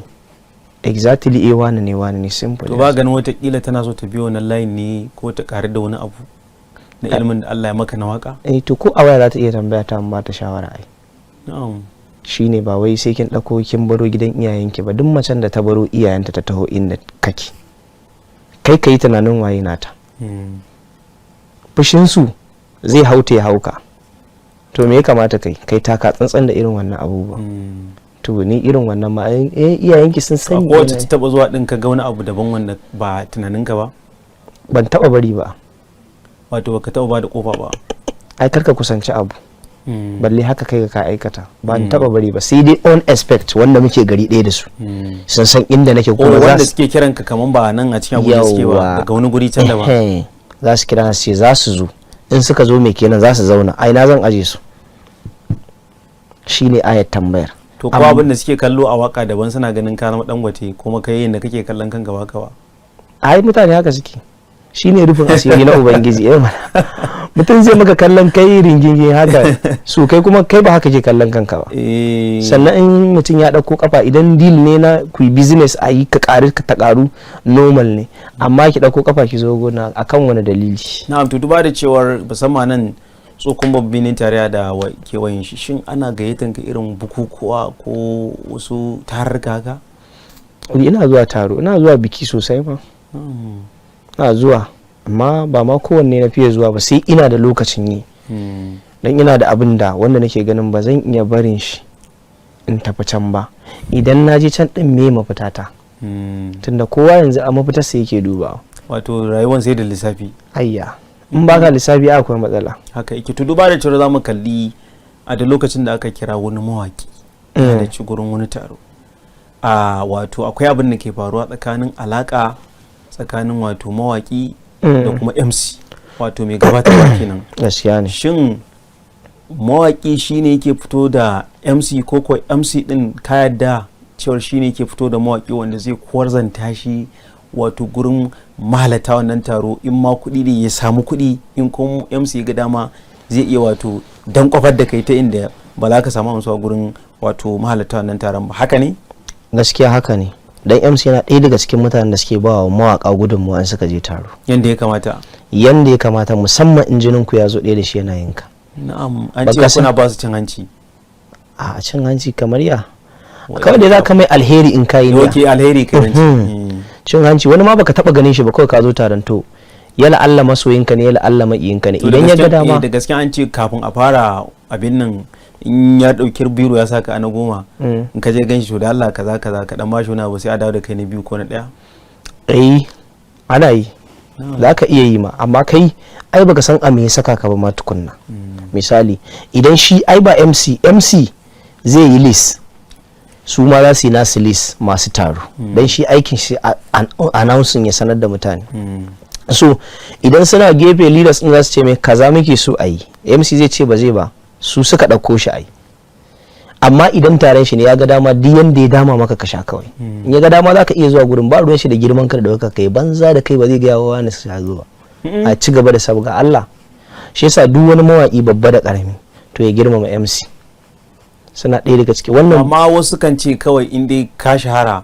exactly, eh, wani ne, wani ne, simple. To ba ganin watakila tana so ta biyo wannan layin ne ko ta ƙari da wani abu na ilimin da Allah ya maka na waka? Eh, to ko a waya za ta iya tambaya ta ba ta shawara ai. Shine, ba wai sai kin ɗauko kin baro gidan iyayenki ba. Duk macen da ta baro iyayenta ta taho inda kake, kai ka yi tunanin waye nata. Fushinsu zai hauta ya hauka. To me ya kamata kai? Kai taka tsantsan da irin wannan abubuwa. To ni irin wannan ma, eh, iyayenki sun sani. Akwai wacce ta taba zuwa din ka ga wani abu daban wanda ba tunaninka ba? Ban taba bari ba. Wato baka taba ba da kofa ba? Ai karka kusanci abu, balle haka kai ka aikata. Ban taba bari ba, sai dai unexpect wanda muke gari ɗaya da su, sun san inda nake. Ko kuma za wanda su suke kiran ka kaman ba nan a cikin Abuja suke ba, Yawwa. daga wani guri can daban. Ehe, za su kira su ce za su zo. In suka zo, me kenan? Za su zauna, ai na zan aje su? Shine ayat tambayar. To ko abin da suke kallo a waka daban, suna ganin ka zama Dangote, kuma kai yanda kake kallon kanka ba ka ba. Ai mutane haka suke, shine rufin asiri na ubangiji. Eh mana, mutum zai maka kallon kai ringingin haka, su kai kuma kai ba haka ke kallon kanka ba. Sannan in mutum ya ɗauko kafa, idan deal ne na ku yi business, a yi ka ƙaru ka ta ƙaru, normal ne. Amma ki ɗauko kafa ki zo gona, akan wani dalili? Na'am, to duba da cewar musamman nan tsokon babban birnin tarayya da kewayen shi, shin ana gayyatan ka irin bukukuwa ko wasu tarurruka haka? Ina zuwa taro, ina zuwa biki sosai ma. Ina zuwa, amma ba ma kowanne na fiye zuwa ba, sai ina da lokacin yi. Don ina da abin da wanda nake ganin ba zan iya barin shi in tafi can ba. Idan na je can din, me mafita ta? Tunda kowa yanzu a mafitarsa yake dubawa. Wato rayuwan sai da lissafi. Ayya, in baka lissafi akwai matsala. Haka yake. To duba da cewa za mu kalli a da lokacin da aka kira wani mawaki da ci gurin wani taro, a wato akwai abin da ke faruwa tsakanin alaka tsakanin wato mawaki da kuma MC, wato mai gabatarwa kenan. Gaskiya ne. Shin mawaki shine yake fito da MC, ko ko MC din ka yadda cewar shine yake fito da mawaki wanda zai kwarzanta shi wato gurin mahalata wannan taro? In ma kuɗi ne, ya samu kuɗi. In kuma MC ya ga dama, zai iya wato dan kwafar da kai ta inda ba za ka samu amsuwa gurin wato mahalata wannan taron ba. Haka ne? Gaskiya haka ne, dan MC yana ɗaya daga cikin mutanen da suke ba wa mawaka gudunmawa in suka je taro. Yanda ya kamata. Yanda ya kamata, musamman in jinin ku ya zo ɗaya da shi yana yinka. Na'am, an Baka ce kuna ba su cin hanci. A cin hanci kamar ya? Kawai dai za ka mai alheri in ka yi niyya. Ok, alheri kai. Cin hanci, wani ma baka taba ganin shi ba, kawai ka zo taron, to yala Allah masoyinka ne, yala Allah maƙiyinka ne, idan ya ga dama. Da gaske an ce kafin a fara abin nan, in ya dauki biro ya saka a na 10, in ka je ganshi, to da Allah kaza kaza, ka dan bashi wani abu, sai a dawo da kai na biyu ko na daya. Eh, ana yi, za ka iya yi ma, amma kai ai baka san a me ya saka ka ba ma tukunna. Misali idan shi ai ba MC, MC zai yi list, su ma za su yi nasu list masu taro, don shi aikin shi announcing, ya sanar da mutane. So idan suna gefe, leaders din za su ce mai kaza muke so a yi, MC zai ce ba zai ba, su suka ɗauko shi a yi. Amma idan taron shi ne, ya ga dama duk yanda ya dama maka ka sha kawai. In ya ga dama za ka iya zuwa gurin, ba ruwan shi da girman ka da ɗaukaka, kai banza da kai, ba zai gaya wa wani su zo ba, a ci gaba da sabga Allah. Shi yasa duk wani mawaki, babba da karami, to ya girmama MC, suna ɗaya daga ciki wannan. Amma wasu kan ce kawai in dai ka shahara,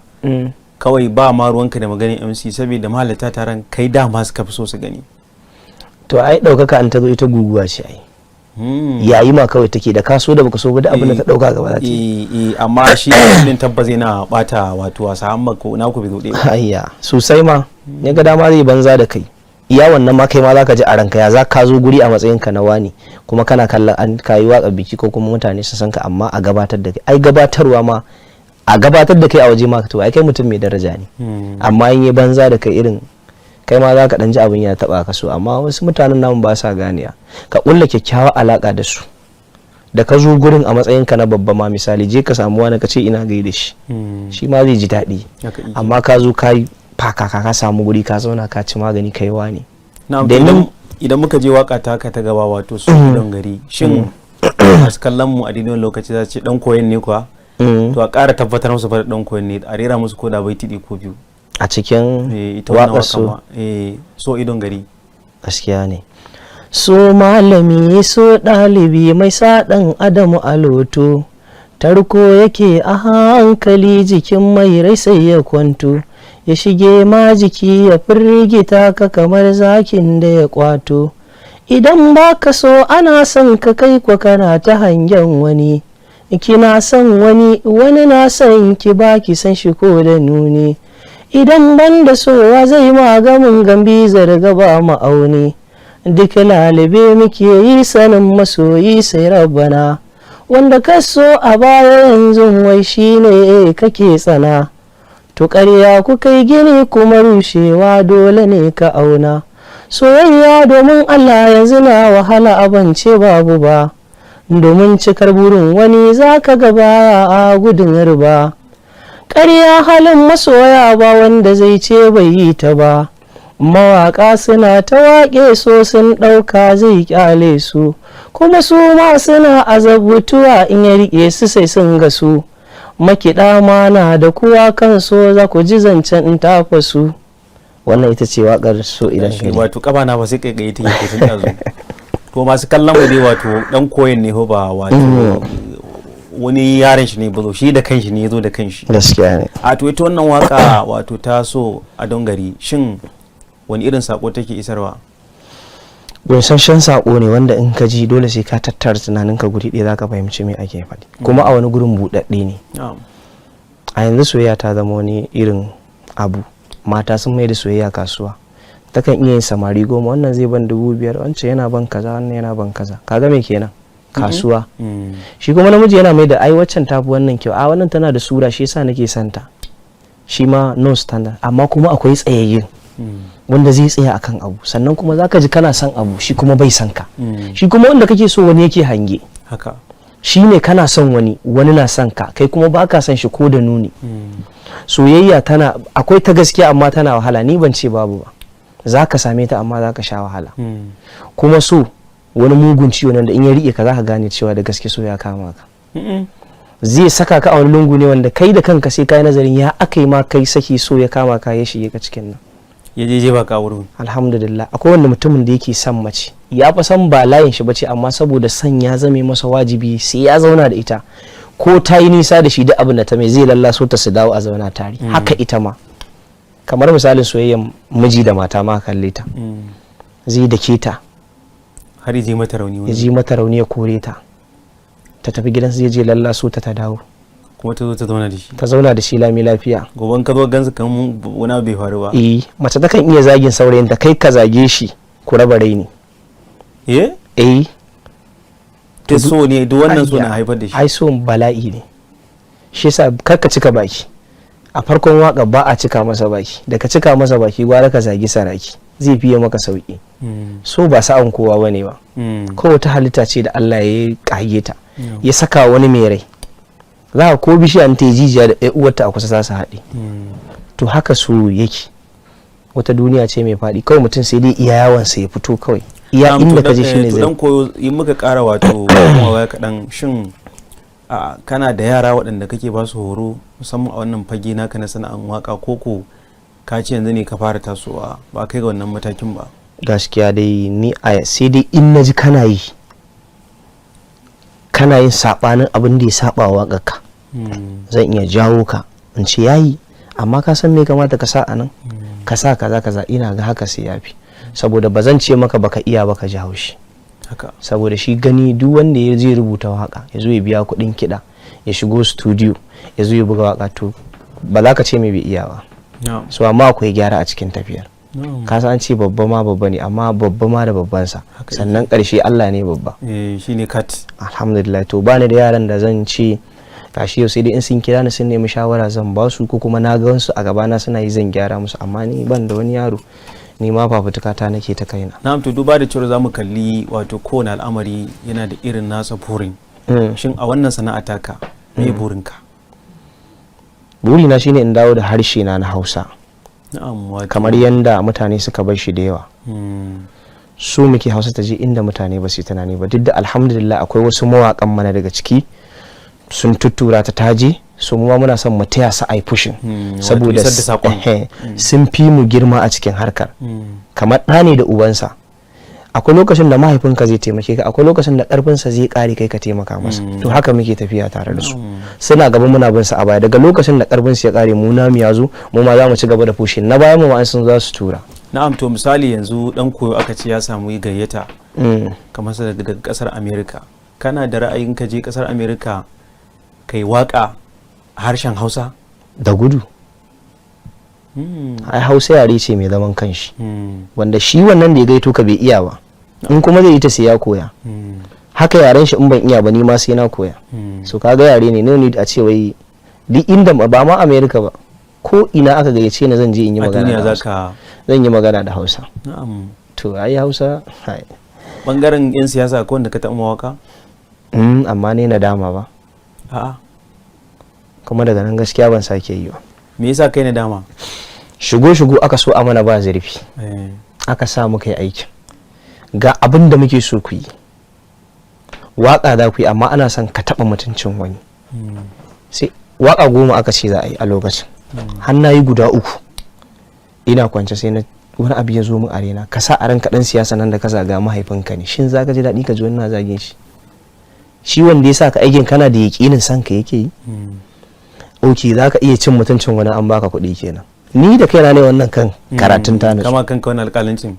kawai ba ma ruwanka da maganin MC, saboda mahalarta taron kai dama suka fi so su gani. To ai ɗaukaka an ta zo, ita guguwa ce ai, yayi ma kawai take da ka so da baka so ba, da abin da ta ɗauka gaba za ta yi. Eh, amma shi din tabbas yana bata wato wasa, amma ko na ku bai zo ɗaya ba. Ayya, sosai ma. Ya ga dama zai banza da kai iya wannan ma, kai ma zaka ji a ranka ya za ka zo guri a matsayin ka na wani, kuma kana kallon an kayi waka biki ko kuma mutane sun san ka, amma a gabatar da kai, ai gabatarwa ma, a gabatar da kai a waje ma, to ai kai mutum mai daraja ne. Amma in yi banza da kai, irin kai ma za ka dan ji abin ya taba ka. So amma wasu mutanen namu ba sa ganiya ka kulla kyakkyawar alaka da su da ka zo gurin a matsayin ka na babba ma. Misali, je ka samu wani ka ce ina gaida shi, shi ma zai ji daɗi. Haka yake. Amma ka zo ka yi faka ka samu guri ka zauna ka ci magani, kai wani. Na Da idan muka je waka ta ka ta gaba, wato "So Idon Gari", shin masu kallon mu a daidai wannan lokaci za su ce dan koyon ne kuwa? To a ƙara tabbatar musu fa da dan koyon ne, a rera musu ko da baiti ɗaya ko biyu. A cikin Ita wannan waƙar waka so ma, "So Idon Gari". Gaskiya ne. So malami, so ɗalibi, mai sa ɗan adamu a loto, tarko yake a hankali jikin mai rai sai ya kwanto, ya shige ma jiki ya firgita ka kamar zakin da ya kwato. Idan ba ka so ana son ka, kai kwa kana ta hangen wani, kina son wani, wani na son ki, ba ki san shi ko da nuni. Idan ban da sowa zai magamin gambi zarga ba ma'auni, duk lalibe muke yi sanin masoyi sai rabbana. Wanda ka so a baya yanzu wai shine kake tsana, to ƙarya kuka yi gini kuma rushewa dole ne ka auna. Soyayya domin Allah yanzu na wahala, abance babu ba, domin cikar burin wani zaka ga baya a gudun riba. Ƙarya halin masoya ba wanda zai ce bai yi ta ba. Mawaƙa suna ta waƙe so, sun ɗauka zai ƙyale su, kuma su ma suna azabtuwa in ya riƙe su sai sun gasu. Makiɗa ma na da kuwa kan so, za ku ji zancen in tafasu. Wannan ita ce waƙar "So Idan Shi Gari". Wato kafa na ba sai kaikayi take ko tun ɗazu. To masu kallon mu dai, wato dan koyon ne ho, ba wato wani yaron shi ne ba zo, shi da kanshi ne ya zo da kanshi. Gaskiya ne. A to ita wannan waka wato ta "So Adon Gari", shin wani irin sako take isarwa? Gunsasshen saƙo ne wanda in ka ji dole sai ka tattara tunaninka guri ɗaya zaka fahimci me ake faɗi, kuma a wani gurin buɗaɗɗe ne. A yanzu soyayya ta zama wani irin abu, mata sun mai da soyayya kasuwa. Takan iya yin samari 10, wannan zai ban 5,000, wancan yana ban kaza, wannan yana ban kaza. Kaga me kenan? Kasuwa. Shi kuma namiji yana mai da ai waccan tafi wannan kyau, a wannan tana da sura, shi yasa nake santa. Shi ma no standard. Amma kuma akwai tsayayyun wanda zai tsaya akan abu. Sannan kuma zaka ji kana son abu, shi kuma bai son ka. Shi kuma wanda kake so wani yake hange. Shi ne kana son wani, wani na son ka, kai kuma baka son shi ko da nuni. Soyayya tana akwai ta gaskiya, amma tana wahala. Ni ban ce babu ba, za ka same ta, amma za ka sha wahala. Kuma so wani mugun ciwo nan da in ya riƙe ka, za ka gane cewa da gaske so ya kama ka. Zai saka ka a wani lungu ne wanda kai da kanka sai ka yi nazarin ya aka yi ma kai saki so ya kama ka, ya shige ka cikin nan. Ya je jefa ka wurin. Alhamdulillah, akwai wanda mutumin da yake son mace, ya fa san ba layin shi bace, amma saboda son ya zame masa wajibi sai ya zauna da ita, ko ta yi nisa da shi, duk abin da ta mai zai lallaso ta su dawo a zauna tare. Haka ita ma, kamar misalin soyayyen miji da mata ma, kalle ta, zai dake ta. Har ya je mata rauni ya wani. ji mata rauni, ya kore ta, ta tafi gidansu, zai je lallaso ta, ta dawo. Kuma ta zo ta zauna da shi. Ta zauna da shi lami lafiya. Goban ka zo gansu kan wani abu bai faru ba. Eh, mace takan iya zagin saurayinta, kai ka zage shi ku raba raini. Eh. Eh. Ta so ne, duk wannan so na Ayya, haifar da shi. Ai so bala'i ne. Shi yasa kar ka cika baki. A farkon waka ba a cika masa baki. Da ka cika masa baki gwara ka zagi saraki, zai fiye maka sauki. So ba sa'an kowa bane ba. Ko wata halitta ce da Allah ya kage ta, ya saka wani mai rai. Za ka ko bishiya ta yi jijiya da ɗaya uwarta a kusa za su haɗe. To haka so yake. Wata duniya ce mai faɗi. Kawai mutum sai dai iya yawansa ya fito kawai, iya Na'am, to inda ka je shine to zai. Dan koyo, in muka kara wato komawa kaɗan, shin kana da yara waɗanda kake ba su horo, musamman a wannan fage naka na sana'an waka, koko ka ce yanzu ne ka fara tasowa, ba kai ga wannan matakin ba? Gaskiya dai ni a sai dai in naji kana yi, kana yin saɓanin abin da ya saba wa waƙarka, zan iya jawo ka in ce yayi, amma ka san me kamata ka sa a nan, ka sa kaza kaza. Ina ga haka sai yafi, saboda ba zan ce maka baka iya ba ka ji haushi. Saboda shi gani duk wanda ya zai rubuta waka, ya zo ya biya kuɗin kiɗa, ya shigo studio, ya zo ya buga waka, to ba za ka ce mai bai iya ba. So amma akwai gyara a cikin tafiyar. Ka san an ce babba ma babba ne, amma babba ma da babbansa. Haka yake. Sannan ƙarshe Allah ne babba. Eh, shine kat. Alhamdulillah. To bani da yaran da zan ce gashi yau, sai dai in sun kira ni sun nemi shawara zan ba su, ko kuma na ga wasu a gabana suna yi zan gyara musu, amma ni ban da wani yaro. Ni ma fafutuka ta nake ta kaina. Na'am, to duba da cewa zamu kalli wato kowane al'amari yana da irin nasa burin, shin a wannan sana'a taka me burinka? Burina shine in dawo da harshe na na Hausa Na'am, wato kamar yanda mutane suka bar shi da yawa. Su muke Hausa ta je inda mutane ba su yi tunani ba. Duk da alhamdulillah akwai wasu mawaƙan mana daga ciki sun tuttura ta taje, so mu ma muna son mu taya su ai pushing, Wato saboda isar da saƙon. Sun fi mu girma a cikin harkar. Kamar ɗa ne da ubansa. Akwai lokacin da mahaifinka zai taimake ka, akwai lokacin da ƙarfinsa zai ƙare kai ka taimaka masa. To haka muke tafiya tare da su. Suna gaba, muna bin su a baya. Daga lokacin da ƙarfinsu ya ƙare, mu namu ya zo, mu ma za mu ci gaba da pushing. Na bayan mu ma an sun za su tura. Na'am, to misali yanzu dan koyo aka ce ya samu gayyata kamar sa daga kasar America, kana da ra'ayin ka je kasar America kai waka a harshen Hausa? Da gudu. Ai Hausa yare ce mai zaman kanshi, wanda shi wannan da ya gaito ka bai iya ba. In kuma zai yi ta, sai ya koya. Haka yaren shi, in ban iya ba, ni ma sai na koya. So kaga yare ne, no need a ce wai duk inda, ba ma America ba, ko ina aka gayyace ni zan je in yi A magana duniya da za Hausa. ka Zan yi magana da Hausa. To ai Hausa ai. Bangaren yan siyasa ko wanda ka taɓa mawaka? Amma ne na dama ba. A'a. Kuma daga nan gaskiya ban sake yi ba. Me yasa kai na dama? Shigo shigo aka so a mana ba zurfi. Aka sa muka yi aikin, ga abin da muke so ku yi, waka za ku yi, amma ana son ka taɓa mutuncin wani. Sai waka 10 aka ce za a yi a lokacin, har na yi guda uku. Ina kwance sai na wani abu ya zo min a raina: ka sa a ranka dan siyasa nan da ka zaga mahaifinka ne, shin za ka ji daɗi ka ji wani na zagin shi? Shi wanda ya sa ka aikin, kana da yaƙinin san ka yake yi? Ok, za ka iya cin mutuncin wani an baka kuɗi kenan. Ni da kaina ne wannan kan karatun ta nutsu. Kama kanka wani alƙalancin.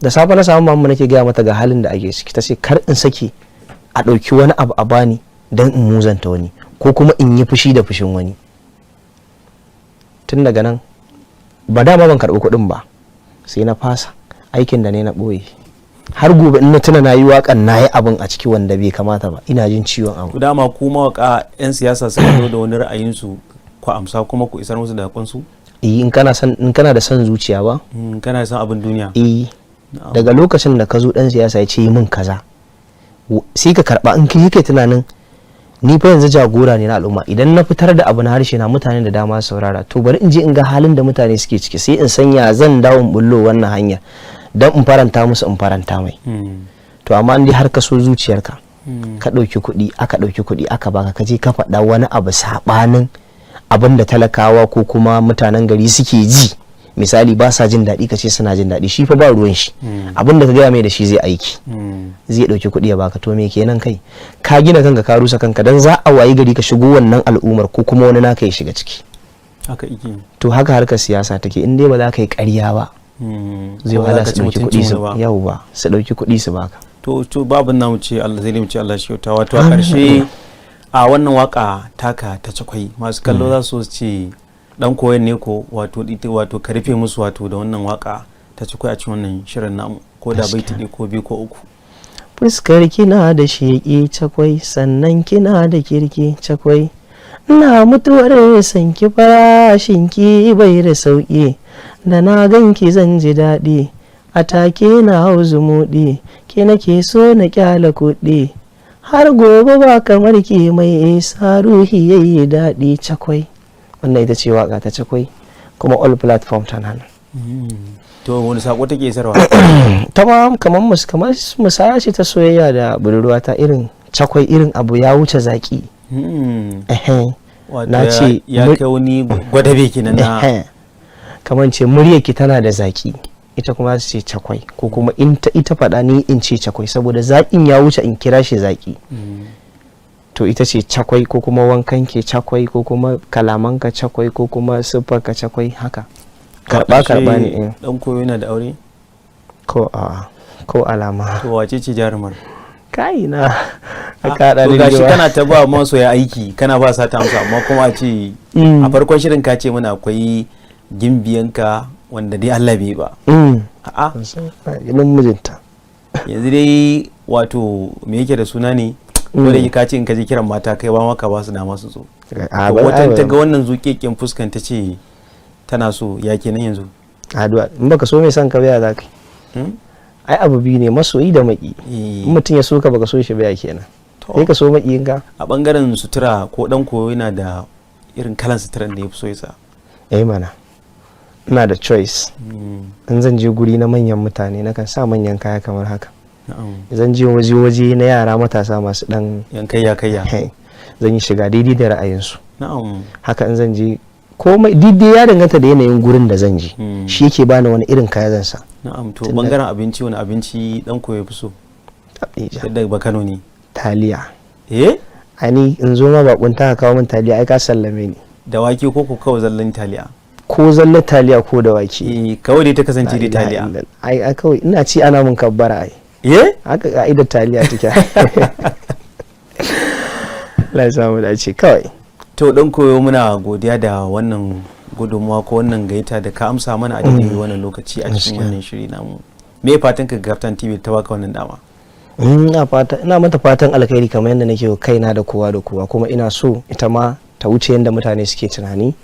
Da safe na samu mamu nake gaya mata ga halin da ake ciki. Ta ce kar in sake a ɗauki wani abu a bani don in muzanta wani ko kuma in yi fushi da fushin wani. Tun daga nan ba dama ban karɓi kuɗin ba, sai na fasa aikin da ne, na ɓoye. Har gobe in na tuna na yi waƙan, na yi abin a ciki wanda bai kamata ba, ina jin ciwon abu. To dama ku mawaka, yan siyasa suka zo da wani ra'ayinsu, ku amsa kuma ku isar musu da saƙonsu? Eh, in kana da son zuciya ba. Kana son abin duniya. Eh, daga lokacin da ka zo dan siyasa ya ce yi min kaza, sai ka karba. In kai kai tunanin ni fa yanzu jagora ne na al'umma, idan na fitar da abu na harshe na, mutane da dama su saurara, to bari in je in ga halin da mutane suke ciki, sai in sanya zan dawo in bullo wannan hanya don in faranta musu, in faranta mai. To amma in dai har ka so zuciyarka, ka ɗauki kuɗi, aka ɗauki kuɗi aka baka, ka je ka faɗa wani abu saɓanin abin da talakawa ko kuma mutanen gari suke ji, misali ba sa jin daɗi ka ce suna jin daɗi, shi fa ba ruwan shi. Abin da ka gaya mai da shi zai aiki, zai ɗauki kuɗi ya baka. To me kenan kai? Ka gina kanka, ka rusa kanka, dan za a wayi gari ka shigo wannan al'ummar ko kuma wani naka ya shiga ciki. Haka ike. To haka harkar siyasa take. In dai ba za ka yi ƙarya ba, zai Ko ba wahala za ka su ci ɗauki kuɗi su mutuncin wani ba. Yau ba su ɗauki kuɗi su baka. To babin namu ce Allah zai mu ce Allah shi kyauta. Wato a ƙarshe, a wannan waka taka ta Cakwai, masu kallo za su ce dan koyon ne ko wato ita, wato ka rufe musu wato da wannan waka ta Cakwai a cikin wannan shirin namu, ko da baiti ɗaya ko biyu ko uku. Fuskar kina da sheƙi cakwai, sannan kina da kirki cakwai. Ina mutuwar sanki, farashin ki bai da sauƙi. Da na ganki zan ji daɗi, a take na hau zumuɗi. Ke nake so na kyala kuɗi, har gobe ba kamar ki, mai isa ruhi yayi daɗi cakwai. Wannan ita ce waka ta Cakwai, kuma all platform tana nan. To wani sako take isarwa? Ta ma kamar kamar musaya ce ta soyayya da budurwata, irin cakwai, irin abu ya wuce zaki. Ehe. Wato Na ce ya kai wani gwadabe kenan na. Ehe. Kamar ce muryarki tana da zaki, ita kuma su ce cakwai, ko kuma in ta ita faɗa, ni in ce cakwai, saboda zaƙin ya wuce in kira shi zaki. To ita ce cakwai, ko kuma wankan ke cakwai, ko kuma kalamanka cakwai, ko kuma siffarka cakwai, haka karba karba ne, eh. Dan koyo yana da aure? Ko a ko alama. To wace ce jarumar? Kai na Ah, ka haɗa to ni gashi rigima. kana ta ba masoya aiki, kana ba sata amsa, amma kuma a ce a farkon shirin ka ce mana akwai gimbiyanka wanda dai Allah bai ba. A'a. Gidan mijinta. Yanzu dai wato me yake da suna ne, ko da yake ka ce in ka je kiran mata kai ba maka ba su dama su zo. A To ba wata ai ta ga wannan zuƙeƙen fuskan ta ce tana so, ya kenan yanzu? Addu'a. In baka so mai son ka baya za ka yi? Hmm? Ai abu biyu ne, masoyi da maki. Eh. In mutum ya so ka, baka so shi baya kenan? To. Sai ka so makiyinka. A bangaren sutura, ko dan koyo yana da irin kalan suturan da ya fi so ya sa? Eh mana, ina da choice. In zan je guri na manyan mutane, nakan sa manyan kaya kamar haka. Zan je waje na yara matasa masu dan Yan kayya kayya. Zan yi shiga daidai da ra'ayinsu. Haka in zan je komai daidai, ya danganta da yanayin gurin da zan je. Shi yake bani wani irin kaya zan sa. Na'am. To bangaren abinci, wani abinci dan koyo fi so? Tabija. Yadda ba Kano ne. Taliya. Eh. Ani in zo ma bakunta ka kawo min taliya, ai ka sallame ni. Da wake ko ko kawai zallan taliya? Ko zallar taliya ko da wake. Eh, kawai dai ta kasance dai La ilaha taliya. illallah. Ai kawai ina ci ana mun kabbara ai. Eh. Haka ka'idar taliya take. Allah ya samu dace kawai. To dan koyo, muna godiya da wannan gudunmuwa ko wannan gaita da ka amsa mana a daidai wannan lokaci a cikin wannan shiri namu. Me fatan ka ga Kaftan TV ta baka wannan dama? Ina fata, ina mata fatan alkhairi kamar yadda nake wa kaina da kowa da kowa, kuma ina so ita ma ta wuce yadda mutane suke tunani.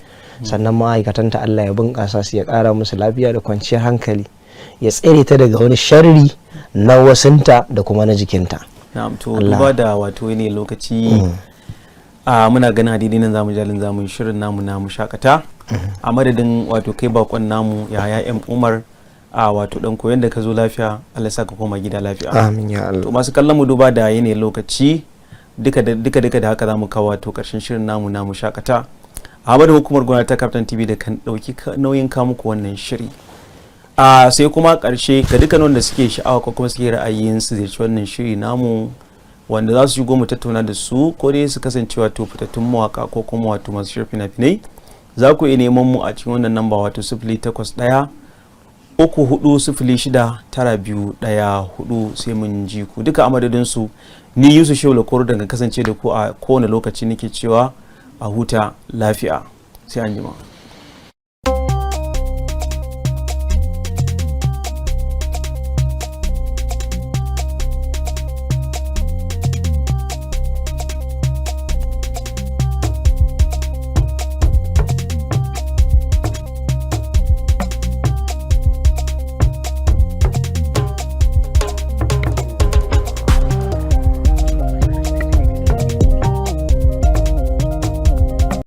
Sannan ma'aikatanta Allah ya bunƙasa su, ya ƙara musu lafiya da kwanciyar hankali, ya tsere ta daga wani sharri na wasunta da kuma na jikinta. Na'am, to Allah. duba da wato ne lokaci a muna ganin hadidi nan zamu jalin zamu yi shirin namu na mu shakata. A madadin wato kai bakon namu Yahaya M Umar, a wato dan koyon da ka zo lafiya, Allah ya saka koma gida lafiya. Amin ya Allah. To masu kallon mu, duba da yanayin lokaci, duka da duka duka da haka zamu kawo wato karshen shirin namu na mu shakata. A madadin hukumar gwamnati ta Kaftan TV da kan dauki nauyin kawo muku wannan shiri, a sai kuma karshe ga dukkan wanda suke sha'awa ko kuma suke ra'ayin su ziyarci wannan shiri namu, wanda za su shigo mu tattauna da su, ko dai su kasance wato fitattun mawaka ko kuma wato masu shirya fina-finai, za ku iya neman mu a cikin wannan namba, wato 08134069214. Sai mun ji ku duka. A madadin su, ni Yusuf Shehu Lakoro daga kasance da ku a kowane lokaci nake cewa a huta lafiya, sai an jima.